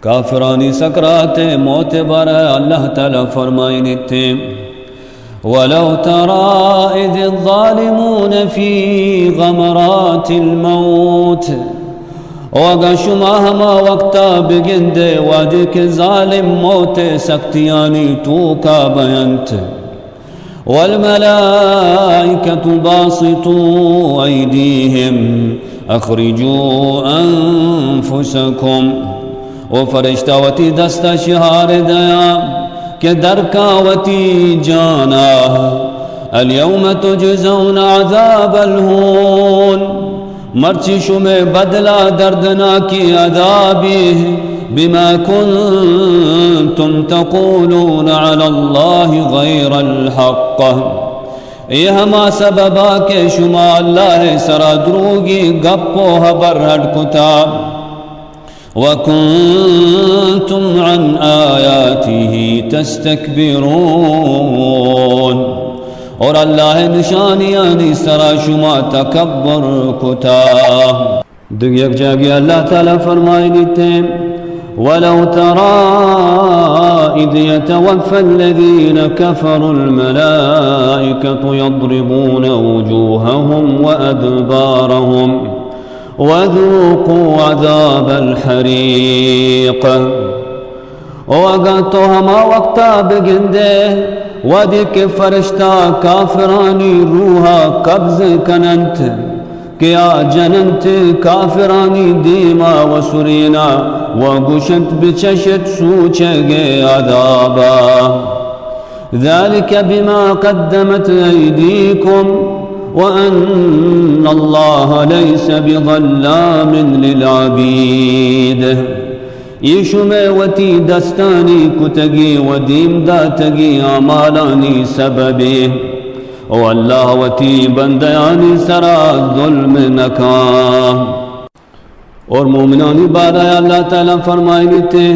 کافرانی سکرات موت بارہ اللہ تعالی فرمائنیتے، ولو ترى إذ الظالمون في غمرات الموت، او اگاں شما ہما وقتا بگندے وہدے کہ ظالم موت سختیانی توکا بینت، والملائكة باسطو أيديهم أخرجوا أنفسكم، او فرشتہ وتی دستا شہار دیا کہ درکا وتی جانا، اليوم تجزون عذاب الهون، مرچی شمے بدلہ دردناکی عذابی، بما كنتم تقولون على الله غير الحق، اے ہما سببا کہ شما اللہ سرا دروگی گپ و حبر ہڈ کتا، وكنتم عن آياته تستكبرون، اور اللہ نشانیانی سرا شما تکبر کتا۔ دگہ یک جاگے اللہ تعالی فرمائنیتے، ولو ترى إذ يتوفى الذين كفروا الملائكة يضربون وجوههم وأدبارهم وذوقوا عذاب الحريق۔ او اگاں تو ہما وقتا بگندے، وہدے کہ فرشتہ کافرانی روحا قبض کننت، کہ آ جننت کافرانی دیما و سرینا و گشنت، بچشت سوچگے عذابا۔ ذلك بما قدمت أيديكم وأن الله ليس بظلام للعبيد۔ اے شمئے وتی دستانی کتگی و دیم داتگی اعمالانی سببے، او اللہ وتی بندیانی سرا ظلم نکاں۔ اور مومنانی بارہ اللہ تعالی فرمائنیتے،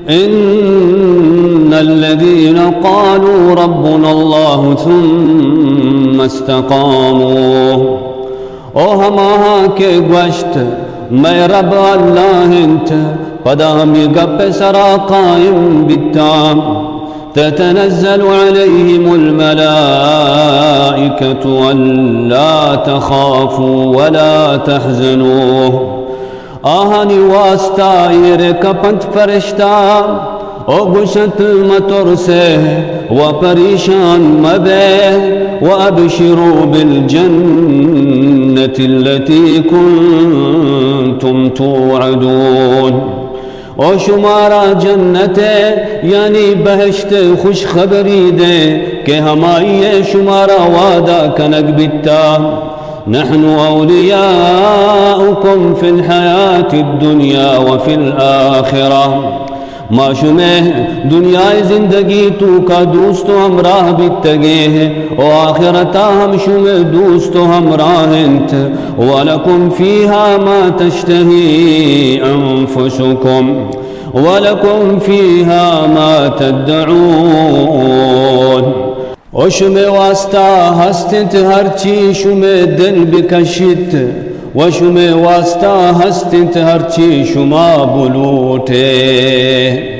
ان الذين قالوا ربنا الله ثم استقاموا، او ہماہاں کہ گوشت، مئے رب اللہ انت، پدا ہمے گپ سرا قائم بیتاں، تتنزل عليهم الملائكة ألا تخافوا ولا تحزنوا، آہانی واسطہ ایر کپنت فرشتہ، او گشنت، مترسے و پریشان مبے، و ابشروا بالجنة التي كنتم توعدون، او شمارا جنت، یعنی بہشت، خوشخبری دے کہ ہمائی شمارا وعدہ کنگ بیتا۔ نحن أولياؤكم في الحياة الدنيا وفي الآخرة۔ ما شمئے دنیائے زندگی توکا دوست و ہمراہ بیتگیں، و آخرتا ہم شمئے دوست و ہمراہ انت۔ ولكم فيها ما تشتهي أنفسكم ولكم فيها ما تدعون۔ و شمئے واسطہ ہست انت ہرچی شمئے دل بکشیت، و شمئے واسطہ ہست انت ہرچی شما بلوٹے۔